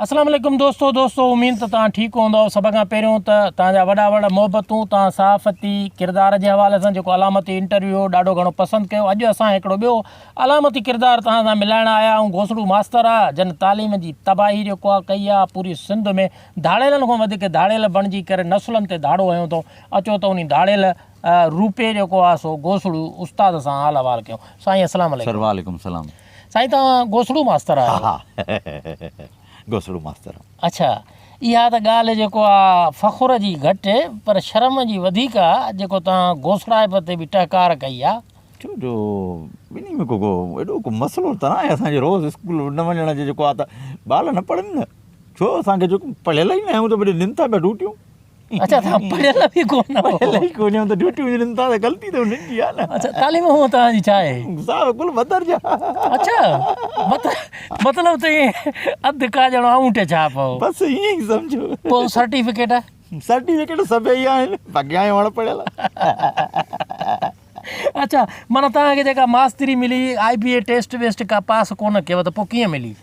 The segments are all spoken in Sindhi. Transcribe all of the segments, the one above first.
اسلام عليڪم دوستو دوستو اميد ته توهان ٺيڪ هوندؤ سڀ کان پهريون ته توهان جا وڏا وڏا محبتون توهان صحافتي ڪردار جي حوالي سان جيڪو علامتي انٽرويو هو ڏاڍو گهڻو پسند ڪيو اڄ اسان هڪڙو ٻيو علامتي ڪردار توهان سان ملائڻ آيا آهيون گوسڙو ماستر آ جن تعليم جي تباهي جيڪو آ ڪئي آ پوري سنڌ ۾ ڌاڙيلن کان وڌيڪ ڌاڙيل بڻجي ڪري نسلن تي ڌاڙو هنيو اٿئون اچو ته انهي ڌاڙيل روپي جيڪو آ سو گوسڙو استاد سان حال احوال ڪيون سائين اسلام عليڪم سر وعليڪم السلام سائين توهان گوسڙو ماستر آهيو. ها گوسڙو ماستر آهيان. اڇا اها ته ڳالهه جيڪو آ فخر جي گهٽ پر شرم جي وڌيڪ آ جيڪو توهان گوسڙائپ تي به ٽهڪار ڪئي آ. ڇو جو ٻنهي ۾ ڪو ڪو ايڏو ڪو مسئلو ته ناهي اسان جي روز اسڪول نه وڃڻ جي جيڪو آ ته ٻال نه پڙهن نه ڇو اسان کي جيڪو پڙهيل ئي نه آهيون ته وري ڏين ٿا پيا ڊيوٽيون. اڇا توهان پڙهيل به ڪونه هو. پڙهيل ئي ڪونه آهيون ته ڊيوٽيون ڏين ٿا ته غلطي ته انهن جي آهي نه. اڇا تعليم هونء توهان جي ڇا آهي؟ صاحب ڪل ٻه درجا. اڇا مطلب ته ائين اڌ ڪا ڄڻو آڱوٺي ڇاپ هو. بس ائين ئي سمجهو. پوء سرٽيفڪيٽ؟ سرٽيفڪيٽ سڀئي آهن باقي آهيون اڻ پڙهيل. اڇا معنيٰ توهان کي جيڪا ماستري ملي آء بي اي ٽيسٽ ويسٽ ڪا پاس ڪونه ڪيو ته پوء ڪيئن ملي؟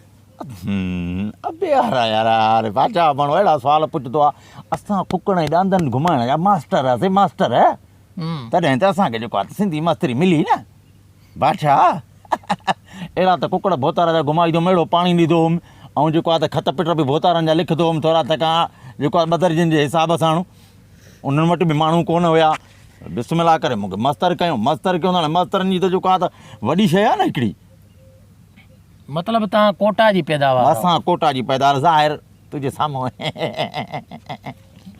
ابي يار يار بادشاهه ماڻهو اهڙا سوال پڇندو آ اسان ڪڪڙ ۽ ڏاندن گهمائڻ جا ماسٽر هئاسي ماسٽر تڏهن ته اسان کي جيڪو آ سنڌي ماستري ملي نه بادشاهه اهڙا ته ڪڪڙ ڀوتار جا گهمائيندو هوم اهڙو پاڻي ڏيندو هوم ۽ جيڪو آ ته خط پٽ به ڀوتارن جا لکندو هوم ٿورا ٿڪا جيڪو آ ٻه درجن جي حساب سان انهن وٽ به ماڻهو ڪونه هيا بسم الله ڪري مونکي ماستر ڪيو ماستر ڪيو ته هاڻي ماسترن جي ته جيڪو آ ته وڏي شيء آ نه هڪڙي مطلب توهان ڪوٽا جي پيداوار آهيو. اسان ڪوٽا جي پيداوار ظاهر تنهنجي سامهون.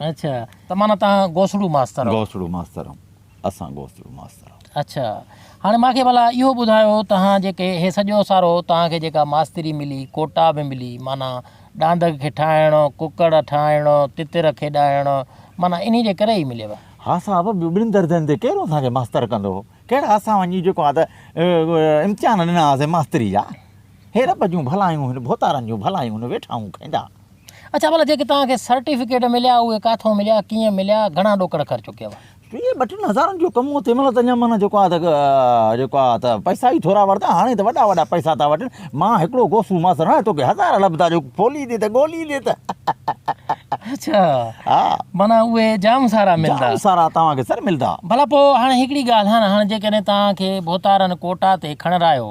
اڇا ته معنيٰ توهان گوسڙو ماستر آهيو. گوسڙو ماستر آهيون اسان گوسڙو ماستر آهيون. اڇا هاڻي مان کي ڀلا اهو ٻڌايو توهان جيڪي هي سڄو سارو توهان کي جيڪا ماستري ملي ڪوٽا به ملي معنيٰ ڏاند کي ٺاهڻ ڪڪڙ ٺاهڻ تتر کيڏائڻ معنيٰ انهي جي ڪري ئي مليو. ها صاحب ٻيو ٻن درجن تي ڪير اسان کي ماستر ڪندو هو. ڪهڙا اسان وڃي جيڪو آ ته امتحان ڏنا هئاسين ماستري جا. هي رب جون ڀلايون هن ڀوتارن جون ڀلايون هن ويٺا هون کائيندا. اڇا ڀلا جيڪي توهان کي سرٽيفڪيٽ مليا اهي ڪاٿئون مليا ڪيئن مليا گهڻا ڏوڪڙ خرچ ڪيو. اهي ٻه ٽن هزارن جو ڪم هو تنهن مهل ته اڃا معنيٰ جيڪو آ ته جيڪو آ ته پئسا ئي ٿورا ورتا هاڻي ته وڏا وڏا پئسا ٿا وٺن مان هڪڙو گوسو ماستر هاڻي توکي هزار لڀدا جو ڦولي ڏي ته ڳولي ڏي ته. اڇا ها. معنيٰ اهي جام سارا ملدا. جام سارا توهان کي سر ملدا. ڀلا پوء هاڻي هڪڙي ڳالهه هاڻ هاڻ جيڪڏهن توهان کي ڀوتارن ڪوٽا تي کڻرايو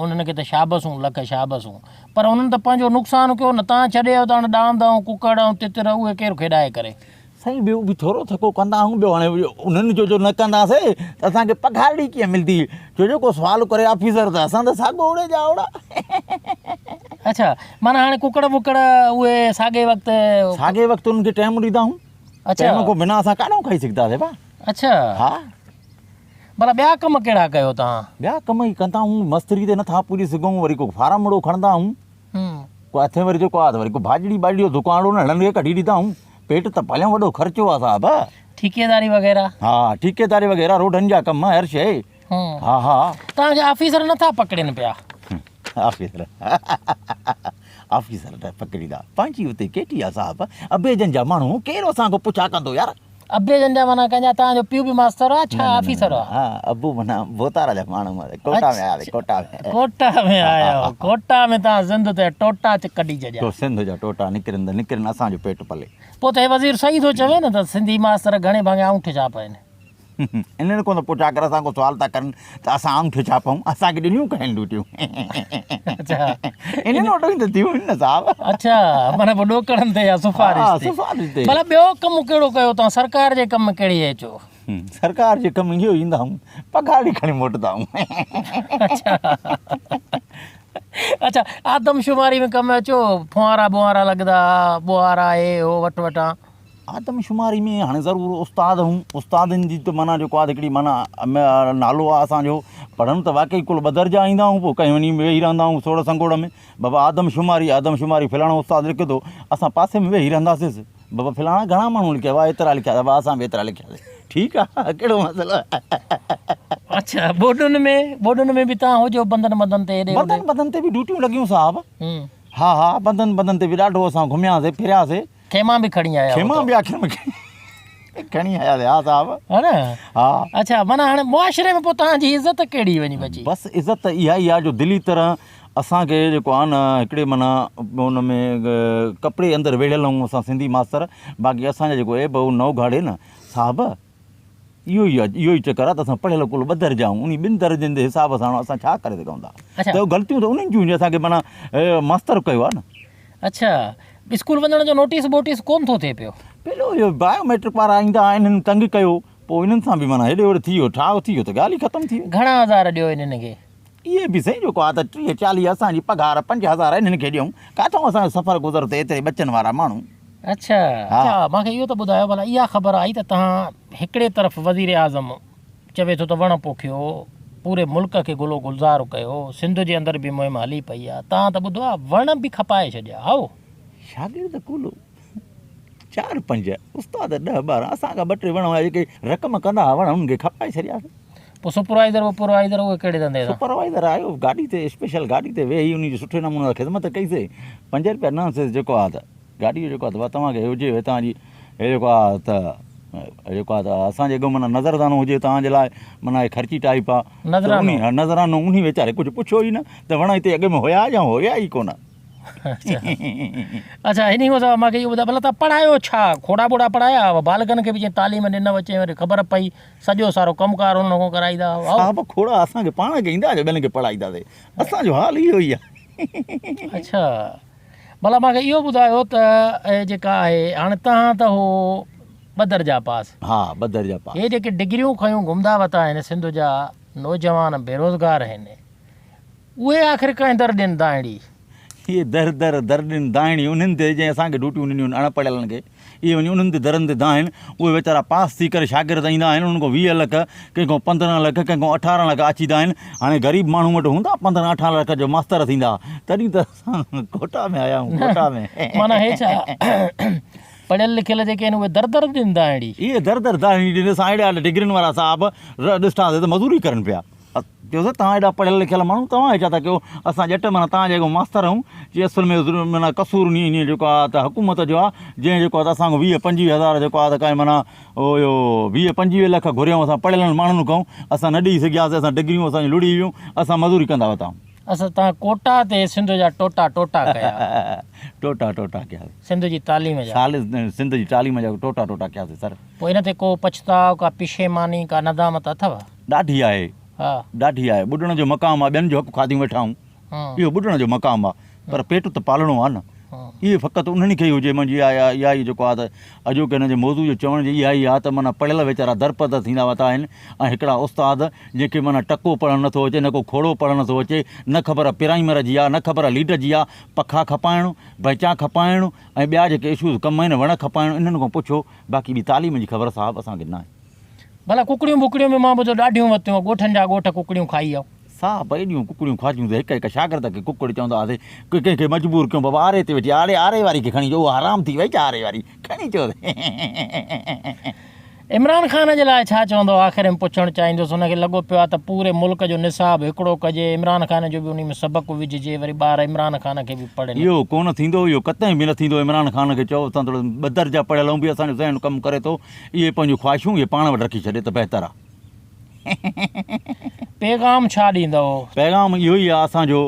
انهن کي ته شابسون لک شابسون پر انهن ته پنهنجو نقصان ڪيو نه توهان ڇڏي آيو ته هاڻ ڏاند ۽ ڪڪڙ ۽ تتر اهي ڪير کيڏائي ڪري. سائين ٻيو به ٿورو ٿڪو ڪندا آهيون ٻيو هاڻي انهن جو جو نه ڪنداسي ته اسان کي پگهارڙي ڪيئن ملدي ڇو جو ڪو سوال ڪري آفيسر ته اسان ته ساڳو اوڙي جا اوڙا. اڇا معنيٰ هاڻي ڪڪڙ ٻڪڙ اهي ساڳئي وقت. ساڳئي وقت انهن کي ٽيم ڏيندا آهيون. اڇا. ٽيم کان بنا اسان ڪاڏانهن کائي سگهنداسي ڀا. اڇا. ها. ڀلا ٻيا ڪم ڪهڙا ڪيو توهان؟ ٻيا ڪم ئي ڪندا آهيون مستري تي نٿا پڄي سگهون وري ڪو فارمڙو کڻندا آهيون. ڪو هٿين وري جيڪو آهي ته وري ڪو ڀاڄڙي ٻاڄڙي جو دڪانڙو نه هڻن کي ڪڍي ڏيندا آهيون. پيٽ ته پاليان وڏو خرچو آهي صاحب. ٺيڪيداري وغيره. ها ٺيڪيداري وغيره روڊن جا ڪم هر شيء. ها ها. توهان کي آفيسر نه ٿا پڪڙين پيا. آفيسر آفيسر ته پڪڙيندا پنهنجي اتي ڪيٽي آ صاحب ابي جن جا ماڻهو ڪير اسان کان پڇا ڪندو يار. ابي جن جا معنيٰ ڪنهن جا توهان جو پيء به ماستر آ ڇا آفيسر آ. ها ابو معنيٰ ڀوتار جا ماڻهو آ ڪوٽا ۾ آيا ڪوٽا ۾. ڪوٽا ۾ آيا آهيو ڪوٽا ۾ توهان سنڌ تي ٽوٽا ڪڍي ڇڏيا. سنڌ جا ٽوٽا نڪرن ته نڪرن اسان جو پيٽ پلي. پوء ته هي وزير صحيح ٿو چوي نه ته سنڌي ماستر گهڻي ڀاڱي آڱوٺي ڇاپ آهن. انهن کان ته پڇا ڪر اسان کان سوال ٿا ڪرن ته اسان آڱوٺي ڇا پئون اسان کي ڏنيون ڪنهن ڊيوٽيون. اڇا انهن وٽ ئي ته ٿيون آهن نه صاحب. اڇا معنيٰ پوء ڏوڪڙن تي يا سفارش ها تي. سفارش تي. ڀلا ٻيو ڪم ڪهڙو ڪيو توهان سرڪار جي ڪم ڪهڙي اچو. سرڪار جي ڪم اهو ايندا آهيون پگهار ئي کڻي موٽندا آهيون. اڇا اڇا آدمشماري ۾ ڪم اچو ڦوهارا ٻوهارا لڳندا ها ٻوهارا هي هو وٺ وٺان. آدمشماري ۾ هاڻي ضرور استاد هون استادن جي ته معنيٰ جيڪو آهي هڪڙي معنيٰ نالو آهي اسان جو پڙهڻ ته واقعي ڪل ٻه درجا ايندا هون پوء ڪنهن وڃي ويهي رهندا هون سوڙ سنگوڙ ۾ بابا آدمشماري آدمشماري فلاڻو استاد لکي ٿو اسان پاسي ۾ ويهي رهنداسيس بابا فلاڻا گهڻا ماڻهو لکيا بابا ايترا لکيا بابا اسان به ايترا لکياسي ٺيڪ آهي ڪهڙو مسئلو اڇا ٻوڏن ۾ ٻوڏن ۾ به تان هجو بندن بندن تي هيڏي بندن بندن تي به ڊيوٽيون لڳيون صاحب ها ها بندن بندن تي به ڏاڍو اسان گهمياسي ڦرياسي خيما به کڻي آيا خيما به آخر ۾ کڻي آيا ها صاحب ها نه ها اڇا معنيٰ هاڻي معاشري ۾ پوء توهان جي عزت ڪهڙي وڃي بچي بس عزت اها ئي آهي جو دلي طرح اسان کي جيڪو آ نه هڪڙي معنيٰ ان ۾ ڪپڙي اندر ويڙهيل آهيون اسان سنڌي ماستر باقي اسان جا جيڪو عيب هو نه اگهاڙي نه صاحب اهو ئي اهو ئي چڪر آ ته اسان پڙهيل ڪل ٻه درجا آهيون انهي ٻن درجن جي حساب سان اسان ڇا ڪري سگهون ٿا ته غلطيون ته انهن جون اسان کي معنيٰ ماستر ڪيو آ نه. اڇا اسڪول وڃڻ جو نوٽيس ٻوٽيس ڪون ٿو ٿئي پيو. پهريون اهو بايو ميٽرڪ وارا ايندا انهن تنگ ڪيو پوء انهن سان به معنيٰ هيڏي هوڏي ٿي ويو ٺاهه ٿي ويو ته ڳالهه ئي ختم ٿي وئي. گهڻا هزار ڏيو انهن کي. اهي به سائين جيڪو آ ته 30 40 اسان جي پگهار 5000 انهن کي ڏيون ڪاٿئون اسان جو سفر گذر ٿئي ايتري ٻچن وارا ماڻهو. اڇا اڇا مان کي اهو ته ٻڌايو ڀلا اها خبر آئي ته توهان هڪڙي طرف وزير اعظم چوي ٿو ته وڻ پوکيو پوري ملڪ کي گل و گلزار ڪيو سنڌ جي اندر به مهم هلي پئي آ توهان ته ٻڌو آ وڻ به کپائي ڇڏيا هائو. شاگرد ڪل چار پنج، استاد ڏهه 12، اسان کان ٻه ٽي وڻ هيا جيڪي رقم ڪندا هئا وڻ انهن کي کپائي ڇڏياسين. پوء سپروائيزر وپروائيزر اهي ڪهڙي ڌنڌي سان؟ سپروائيزر آيو گاڏي تي اسپيشل گاڏي تي ويهي انهي جي سٺي نموني سان خدمت ڪئي سي 5 رپيا نه سي جيڪو آ ته گاڏي جو جيڪو آ ته توهان کي هجي هتان جي هي جيڪو آ ته جيڪو آ ته اسان جي اڳ معنيٰ نظرزانو هجي توهان جي لاء معنيٰ هي خرچي ٽائيپ آ نذرانو ها نذرانو انهي ويچاري ڪجهه پڇيو ئي نه ته وڻ هتي اڳ ۾ هيا يا هيا ئي ڪونه. اڇا انهي کان سواء مان کي اهو ٻڌاء ڀلا توهان پڙهايو ڇا کوڙا ٻوڙا پڙهايا هئا بالغن کي به جيئن تعليم ڏنو اچي وري خبر پئي سڄو سارو ڪم ڪار انهن کان ڪرائيندا هئا صاحب کوڙا اسان کي پاڻ کي ايندا جو ٻين کي پڙهائينداسي اسان جو حال اهو ئي آهي. اڇا ڀلا مان کي اهو ٻڌايو ته اهي جيڪا آهي هاڻي توهان ته هو ٻه درجا پاس. ها ٻه درجا پاس. هي جيڪي ڊگريون کنيون گهمندا وتا آهن سنڌ جا نوجوان بيروزگار آهن اهي آخر ڪنهن در ڏين دانهڙي. اهي در در در ڏين دانهڙي انهن تي جنهن اسان کي ڊوٽيون ڏنيون آهن اڻ پڙهيلن کي اهي وڃي انهن تي درن تي دانهن اهي ويچارا پاس ٿي ڪري شاگرد ايندا آهن انهن کان 20 لک ڪنهن کان 15 لک ڪنهن کان 18 لک آڇيندا آهن هاڻي غريب ماڻهو وٽ هوندا 15 18 لک جو ماستر ٿيندا تڏهن ته اسان ڪوٽا ۾ آيا آهيون ڪوٽا ۾. معنيٰ هي ڇا پڙهيل لکيل جيڪي آهن اهي در در ڏين دانهڙي. اهي در در دانهڙي ڏين اسان اهڙا ڊگرين وارا صاحب ڏٺاسين ته مزوري ڪرن پيا. چيو سر توهان ايڏا پڙهيل لکيل ماڻهو توهان هي ڇا ٿا ڪيو اسان ڄٽ معنيٰ توهان جي اڳيان ماستر آهيون چي اصل ۾ معنيٰ قصور انهي انهي جيڪو آهي ته حڪومت جو آهي جنهن جيڪو آهي ته اسان کان 20 25 هزار جيڪو آهي ته ڪائي معنيٰ اهو 20 25 لک گهريائون اسان پڙهيلن ماڻهن کان اسان نه ڏئي سگهياسين اسان ڊگريون اسان جون لڙهي ويون اسان مزوري ڪندا وتا آهيون. اسان توهان ڪوٽا تي سنڌ جا ٽوٽا ٽوٽا ڪيا. ٽوٽا ٽوٽا ڪيا. سنڌ جي تعليم جا. سال سنڌ جي تعليم جا ٽوٽا ٽوٽا ڪياسين سر. پوء ان تي ڪو پڇتاء ڪا پشيماني ڪا ندامت اٿو؟ ڏاڍي آهي. ڏاڍي آهي. ٻڏڻ جو مقام آ، ٻين جو حق کاڌيون ويٺا آهيون. اهو ٻڏڻ جو مقام آ، پر پيٽ ته پالڻو آ نه. اهي فقط انهن کي ئي هجي. منهنجي اها اها ئي جيڪو آ ته اڄوڪي هن جي موضوع جو چوڻ جي اها ئي آ ته معنيٰ پڙهيل ويچارا درپدر ٿيندا وتا آهن ۽ هڪڙا استاد جنهن کي معنيٰ ٽڪو پڙهڻ نٿو اچي، نه ڪو کوڙو پڙهڻ نٿو اچي، نه خبر پرائمر جي آ، نه خبر ليڊ جي آ، پکا کپائڻ، بئچا کپائڻ ۽ ٻيا جيڪي اشوز ڪم آهن، وڻ کپائڻ، انهن کان پڇو، باقي ٻي تعليم جي خبر صاحب اسان کي ناهي. ڀلا ڪڪڙيون ٻڪڙيون به مان ٻڌو ڏاڍيون وتيون ڳوٺن جا ڳوٺ ڪڪڙيون کائي آئو. صاحب ايڏيون ڪڪڙيون کاڌيون ته هڪ هڪ شاگرد کي ڪڪڙ چوندا هئاسين ڪنهن کي مجبور ڪيون بابا آري تي ويٺي آڙي آري واري کي کڻي اچو اها حرام ٿي وئي ڇا آري واري کڻي اچو. عمران خان جي لاء ڇا چوندو آخر ۾ پڇڻ چاهيندس هن کي لڳو پيو آهي ته پوري ملڪ جو نصاب هڪڙو ڪجي عمران خان جو به انهي ۾ سبق وجهجي وري ٻار عمران خان کي به پڙهن. اهو ڪونه ٿيندو اهو قطعي به نه ٿيندو عمران خان کي چئو اسان ٿورو ٻه درجا پڙهيل آهيون به اسان جو ذهن ڪم ڪري ٿو اهي پنهنجون خواهشون اهي پاڻ وٽ رکي ڇڏي ته بهتر آ. پيغام ڇا ڏيندؤ؟ پيغام اهو ئي آ اسان جو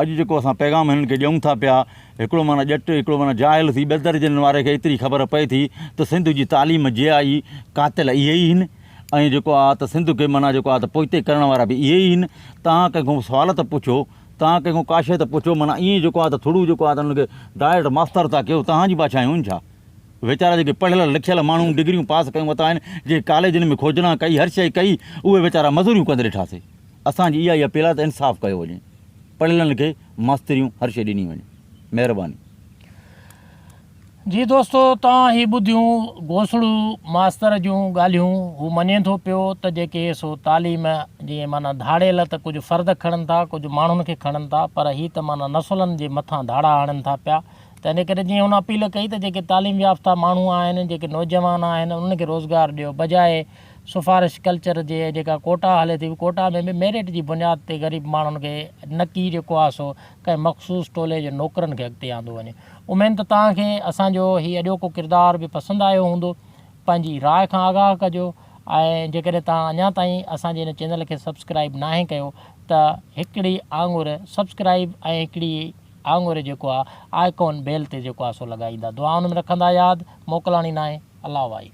اڄ جيڪو اسان پيغام هنن کي ڏيون ٿا پيا هڪڙو معنيٰ ڄٽ هڪڙو معنيٰ جاهل ٿي ٻه درجن واري کي ايتري خبر پئي ٿي ته سنڌ جي تعليم جي آئي قاتل اهي ئي هن ۽ جيڪو آ ته سنڌ کي معنيٰ جيڪو آ ته پوئتي ڪرڻ وارا به اهي ئي هن تان ڪنهن کان سوال ته پڇو تان ڪنهن کان ڪا شيء ته پڇو معنيٰ ائين جيڪو آ ته ٿڙو جيڪو آ ته انهن کي ڊائريڪٽ ماستر ٿا ڪيو تهان جي بادشاهيون آهن ڇا؟ ويچارا جيڪي پڙهيل لکيل ماڻهو ڊگريون پاس ڪيون وتا آهن، جنهن ڪاليجن ۾ کوجنا ڪئي، هر شيء ڪئي، اهي ويچارا مزوريون ڪندي ڏٺاسين. اسان جي اها ئي اپيل آهي ته انصاف ڪيو وڃي. پڙهيلن کي ماستريون هر شيء ڏني وڃي. مهرباني. جي دوستو توهان هي ٻڌيون گوسڙو ماستر جون ڳالهيون هو مڃي ٿو پيو ته جيڪي سو تعليم جيئن معنيٰ ڌاڙيل ته ڪجهه فرد کڻن ٿا ڪجهه ماڻهن کي کڻن ٿا پر هي ته معنيٰ نسلن جي مٿان ڌاڙا هڻن ٿا پيا تنهن ڪري جيئن هن اپيل ڪئي ته جيڪي تعليم يافته ماڻهو آهن، جيڪي نوجوان آهن، انهن کي روزگار ڏيو، بجاء سفارش ڪلچر جي ۽ جيڪا ڪوٽا هلي ٿي، ڪوٽا ۾ به ميرٽ جي بنياد تي غريب ماڻهن کي نه ڪي جيڪو آهي سو ڪنهن مخصوص ٽولي جي نوڪرن کي اڳتي آندو وڃي. اميد ته توهان کي اسان جو هي اڄوڪو ڪردار به پسند آيو هوندو. پنهنجي راء کان آگاهه ڪجو ۽ جيڪڏهن توهان اڃا تائين اسان جي هن چينل کي سبسڪرائيب ناهي ڪيو ته هڪڙي آڱر سبسڪرائيب ۽ هڪڙي آڱر جيڪو آ آئيڪون بيل تي جيڪو آ سو لڳائيندا. دعائن ۾ رکندا ياد. موڪلاڻي ناهي. الله وائي.